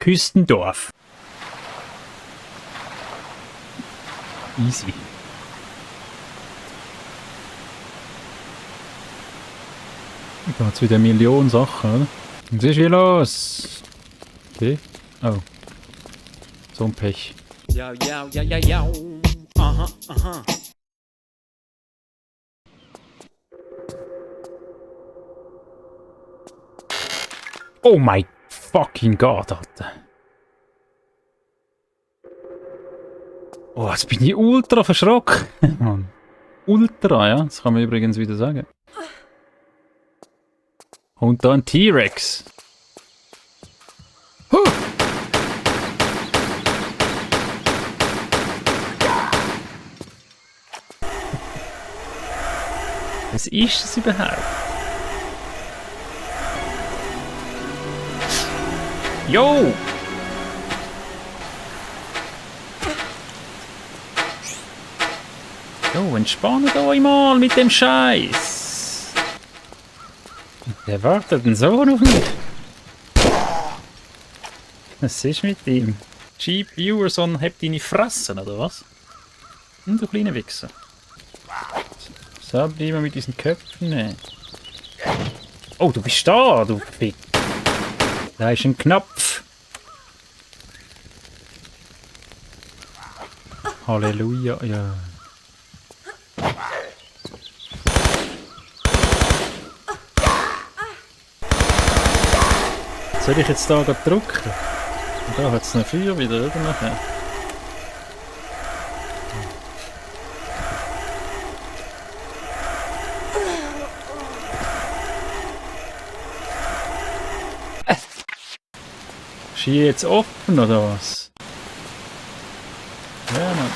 Küstendorf. Easy. Da hat es wieder eine Million Sachen, oder? Was ist hier los? Okay. Oh. So ein Pech. Ja, ja, ja, ja, ja. Aha, aha. Oh mein fucking Gott, Alter. Oh, jetzt bin ich ultra verschrocken. Mann. Ultra, ja. Das kann man übrigens wieder sagen. Und da ein T-Rex. Huh. Was ist das überhaupt? Jo! Jo, entspannt euch mal mit dem Scheiß. Wer wartet denn so auf mich? Was ist mit ihm? Cheap Viewerson, habt deine Fressen, oder was? Du kleine Wichser. So, bleiben mit diesen Köpfen. Ne? Oh, du bist da, du Fick. Da ist ein Knopf. Halleluja, ja. Soll ich jetzt da drücken? Und da hat es noch Feuer wieder, oder? Nachher. Ist hier jetzt offen, oder was? Ja, Mann.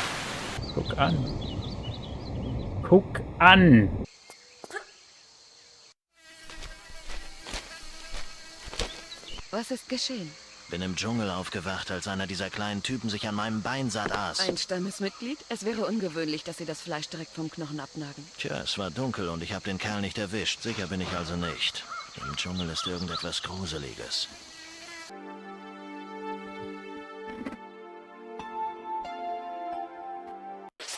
Guck an. Guck an! Was ist geschehen? Bin im Dschungel aufgewacht, als einer dieser kleinen Typen sich an meinem Bein satt aß. Ein Stammesmitglied? Es wäre ungewöhnlich, dass sie das Fleisch direkt vom Knochen abnagen. Tja, es war dunkel und ich habe den Kerl nicht erwischt. Sicher bin ich also nicht. Im Dschungel ist irgendetwas Gruseliges.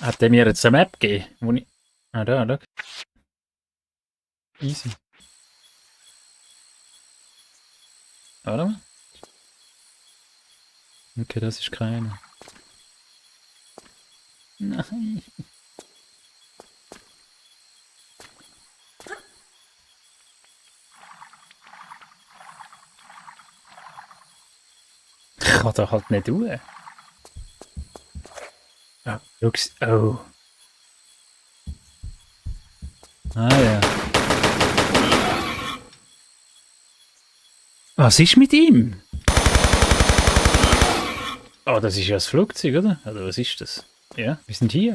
Hat der mir jetzt eine Map gegeben? Wo ich... Ah, da, schau. Easy. Warte mal. Okay, das ist keine. Nein. Ich kann da halt nicht tun. Oh, schau's. Oh. Ah ja. Was ist mit ihm? Oh, das ist ja das Flugzeug, oder? Oder was ist das? Ja, wir sind hier.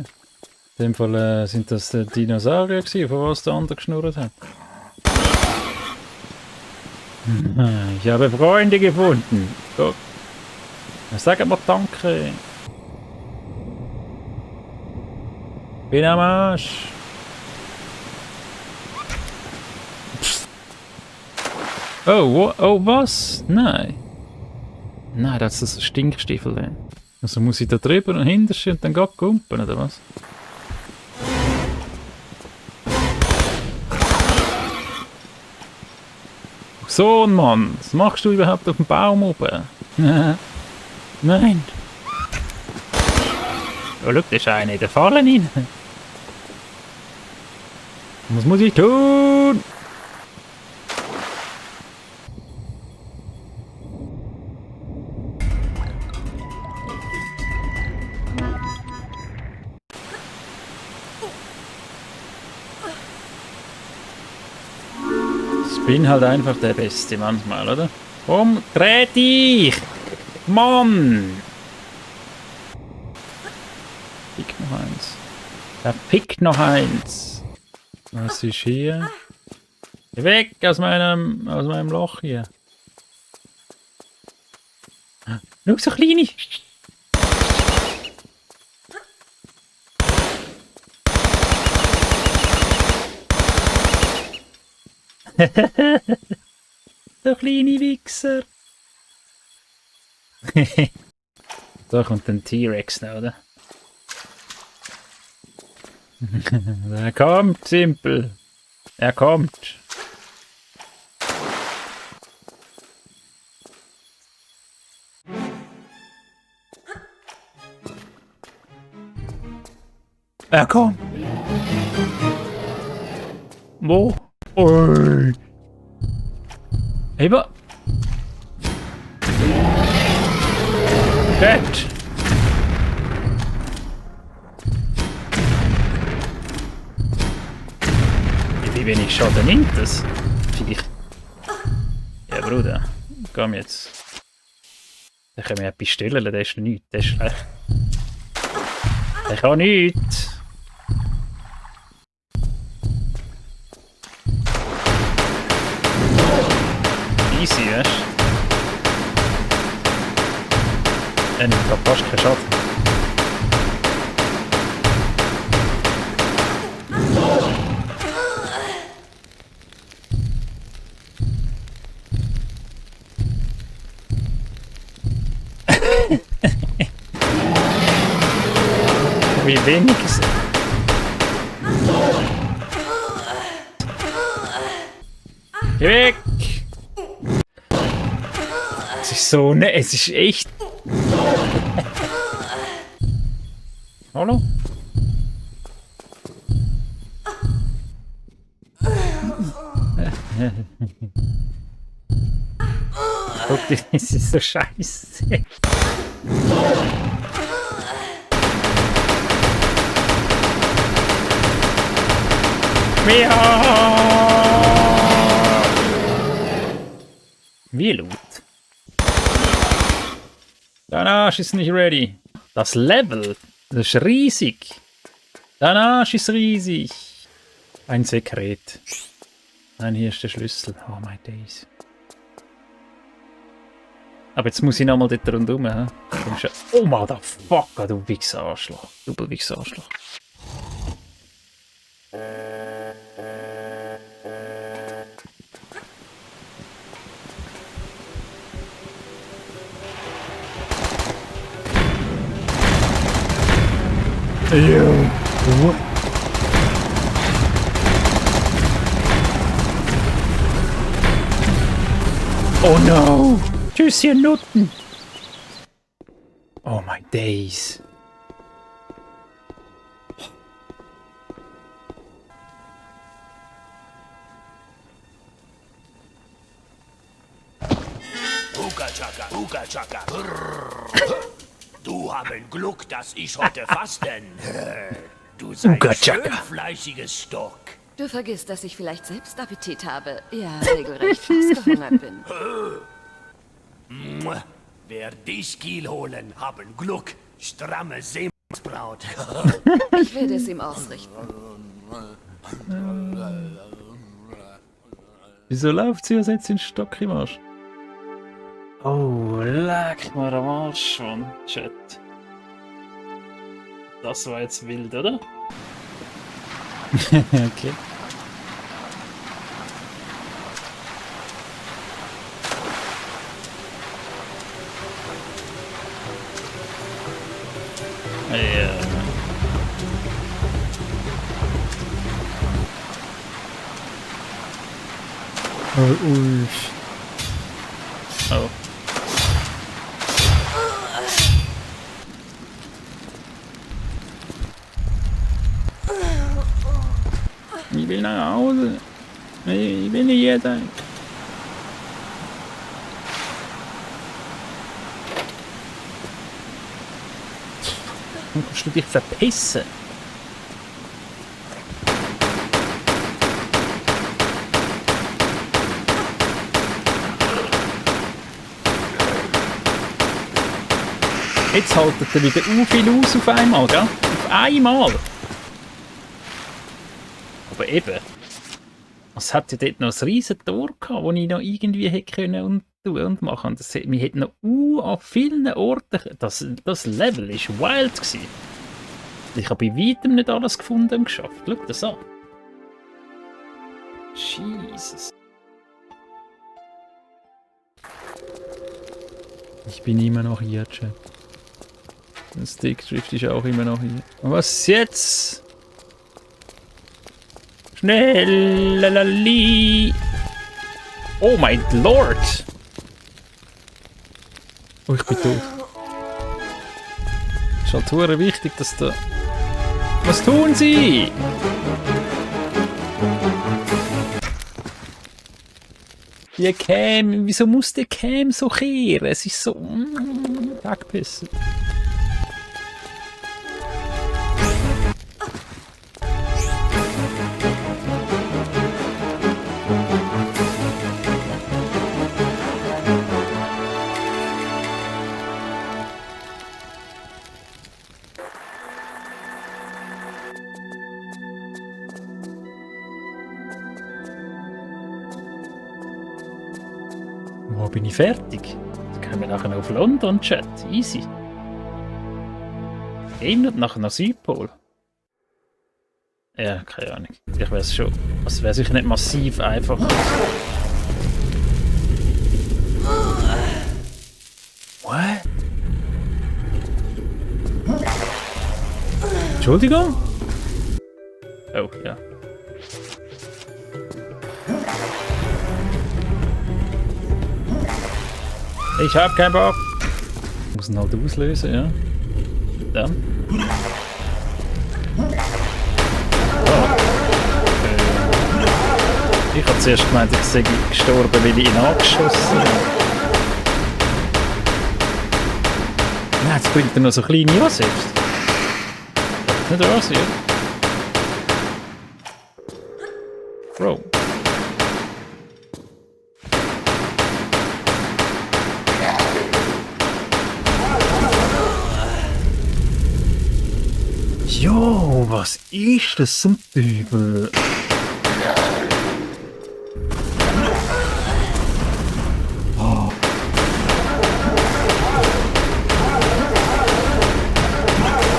In dem Fall sind das Dinosaurier gewesen, von was der andere geschnurrt hat. Ich habe Freunde gefunden. Guck. Sag mal danke. Bin am Arsch. Oh, oh, was? Nein. Nein, das ist ein Stinkstiefel. Also muss ich da drüber und hinterher und dann geht kumpen, oder was? So ein Mann, was machst du überhaupt auf dem Baum oben? Nein. Oh, schau, da ist einer in der Falle rein. Was muss ich tun? Ich bin halt einfach der Beste manchmal, oder? Komm, dreh dich! Mann! Pick noch eins. Ja, pick noch eins. Was ist hier? Weg aus meinem Loch hier. Schau, so kleine. So kleine Wichser. Da kommt ein T-Rex noch, oder? Er kommt, Simpel. Er kommt. Er kommt. Wo? Ui. Eben. Dead. Wie wenig Schaden nimmt das? Vielleicht. Ja, Bruder. Komm jetzt. Da können wir etwas stellen, der ist nichts, der ist schlecht. Der kann nichts. Easy, weißt du? Er nimmt da fast keinen Schaden. Wie wenig ist er? Geh weg! Es ist so ne, es ist echt. Hallo? Guck, das ist so scheiße. Wie laut? Dein Arsch ist nicht ready. Das Level, das ist riesig. Dein Arsch ist riesig. Ein Sekret. Nein, hier ist der Schlüssel. Oh my days. Aber jetzt muss ich nochmal dort rundherum. Oh motherfucker, du Wichser-Arschloch. Doppel-Wichser-Arschloch. What? Oh no! Tschüss, ihr Nutten! Oh my days! Uka-Chaka, Uka-Chaka. Du haben Glück, dass ich heute fasten. Du seid schön fleißiges Stock. Du vergisst, dass ich vielleicht selbst Appetit habe. Ja, regelrecht ausgehungert bin. Wer dich Kiel holen, haben Glück. Stramme Seemannsbraut. Ich werde es ihm ausrichten. Wieso läuft sie, als hätte sie einen Stock im Arsch? Oh, leck mir am Arsch, Mann. Chat. Das war jetzt wild, oder? Okay. Ja. Oh. Ich will nach Hause. Ich will nicht hier sein. Dann kannst du dich verpissen. Jetzt haltet er wieder viel aus auf einmal, gell? Auf einmal! Aber eben, es hat ja dort noch ein riesen Tor gehabt, wo ich noch irgendwie hätte können und tun und machen. Wir hätten noch an vielen Orten. Das Level war wild gewesen. Ich habe bei weitem nicht alles gefunden und geschafft. Schau das an. Jesus. Ich bin immer noch hier, Chat. Der Stickdrift ist auch immer noch hier. Und was jetzt? Schnell, lalali. Oh mein Lord! Oh, ich bin tot. Ist halt verdammt wichtig, dass da... Was tun sie? Die Cam, wieso muss die Cam so kehren? Es ist so... weggebissen. Wo bin ich fertig? Dann können wir nachher auf London, Chat. Easy. Eben und nachher nach Südpol. Ja, keine Ahnung. Ich weiß schon. Also wäre sicher nicht massiv einfach. What? Entschuldigung? Oh, ja. Ich hab keinen Bock. Muss ihn halt auslösen, ja. Dann. Ich hab zuerst gemeint, ich sei gestorben, weil ich ihn angeschossen habe. Nein, jetzt bringt er noch so kleine an selbst. Nicht wahr sein, Bro. Jo, was ist das zum Teufel? Oh.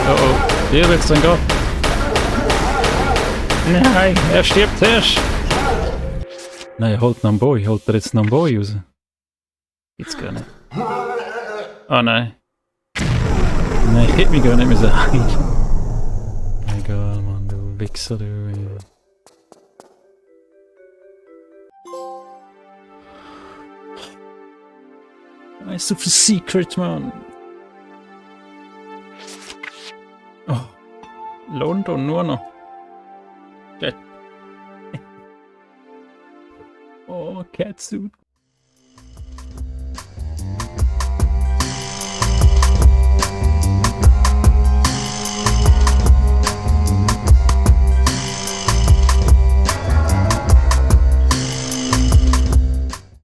Oh, hier wird's dann gehen. Nein, er stirbt erst. Nein, holt noch einen Boy. Holt er jetzt noch einen Boy raus? Gibt's gar nicht. Oh nein. Nein, ich hätte mich gar nicht mehr sagen. Egal, Mann, du Wichser, du. Weißt du, für Secret, Mann. Oh. London nur noch. Shit. Oh, Catsuit.